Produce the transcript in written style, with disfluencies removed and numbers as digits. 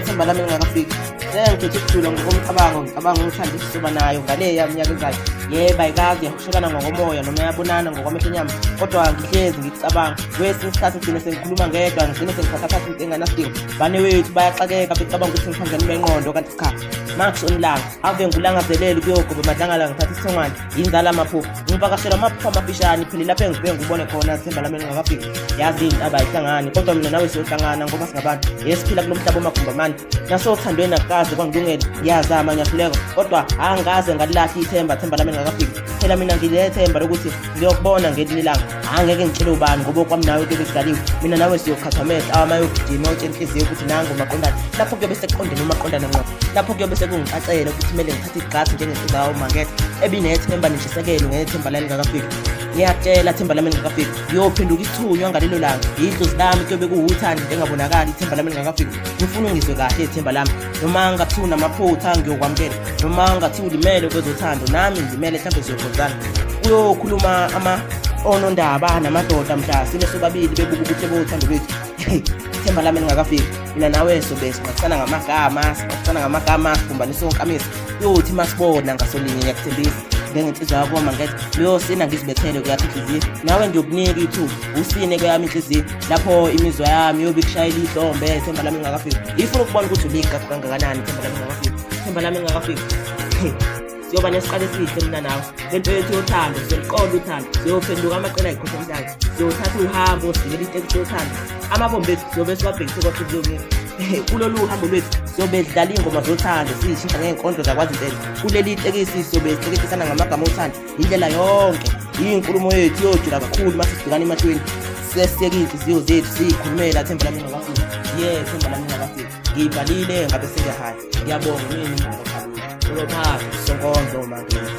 Themba lami lingakafiki. Sengikhethe ukujula ngokomcabango, ngicabanga uthando esizoba nayo ngaleya minyaka ezayo. Yebo, ayikaze yahoshelana ngokomoya noma yabonana ngokwamehlo enyama, kodwa ngihlezi ngicabanga. Kwesinye isikhathi ngigcine sengikhuluma ngedwa, ngigcine sengithatha phansi into enganasidingo. Bane wethu bayaxakeka becabanga ukuthi ngiphambene nengqondo, kanti cha. Makushona ilanga, ave ngikulangazelele ukuyogoba emadlangala ngithatha isithongwane, yinzala amaphupho. Ngivakashela amaphupho amafishane, phela lapho engifike ngikubone khona themba lami lingakafiki. Yazi intaba ayihlangani, kodwa mina nawe siyohlangana ngoba singabantu. Yesiphila kulo mhlaba omagumba amane. Nasothandweni akukaze kwangilungela, ngiyazama ngiyahluleka, kodwa angikaze ngalilahla ithemba, themba lami lingakafiki. Phela mina ngilethemba lokuthi ngiyokubona ngelinye ilanga. Angeke ngitshele ubani ngoba okwami nawe kuyobe kudaliwe. Mina nawe siyokhathwa amehlo awamayogijima utshela inhliziyo ukuthi nangu umaqondana. Lapho kuyobe sekuqondene umaqondana ngqo. Lapho kuyobe sekungicacela ukuthi kumele ngithathe igxathu njengensizwa yawomakethe ebinethemba nentshisekelo ngethemba lalingakafiki. Ngiyakutshela themba lami lingakafiki. Ngiyophenduka isithunywa ngalelo langa. Idlozi lami kuyobe kuwuthando into engabonakali, ithemba lami lingakafiki. Ngifuna ungizwe kahle ithemba lami. Noma ngathiwa unamaphutha ngiyokwamukela. Noma ngathiwa ulimele kwezothando nami ngimele mhlawumbe siyokhonzana. Kuyokhuluma ama onondaba namadoda mhla sibe sobabili bebuka ubuhle bothando lwethu. Ithemba lami lingakafiki. Mina nawe sobe sixoxisana ngamagama, sixoxisana ngamagama, sibumbanise onkamisa. Kuyothi masibona ngasolinye ngiyakuthembisa njengensizwa yakoma ngethi luyosina ngizibethele kuyakho inhliziyo, nawe ngiyokunika ithuba usine kweyami inhliziyo, lapho imizwa yami yobe ikushayela ihlombe, ithemba lami lingakafiki. Ifuna ukubona ukuthi uligagu kangakanani, ithemba lami lingakafiki, ithemba lami lingakafiki. Siyoba nesiqalo esihle mina nawe, lento yethu yothando siyoluqola uthando, siyophenduka amaqela ayikhohlomhlanga, siyothatha uhambo sigibele itekisi yothando, amabombo ethu siyobe siwabhekise kwahlukuyomisa. Kulolu hambo lwethu siyobe sidlala iy'ngoma zothando, siyishintsha ngey'nkondlo zakwaZimpela. Kuleli tekisi siyobe sitekisana ngamagama othando indlela yonke. Iy'nkulumo yethu iyojula kakhulu uma sesibhekana emahlweni, sesiyeke iy'nhliziyo zethu siyikhulumela, themba lami lingakafiki. Ye, themba lami lingakafiki. Ngiyibhalile ngabe sengiyahaya. Ngiyabonga mina ingane. Ulopha sonkonzo mangini.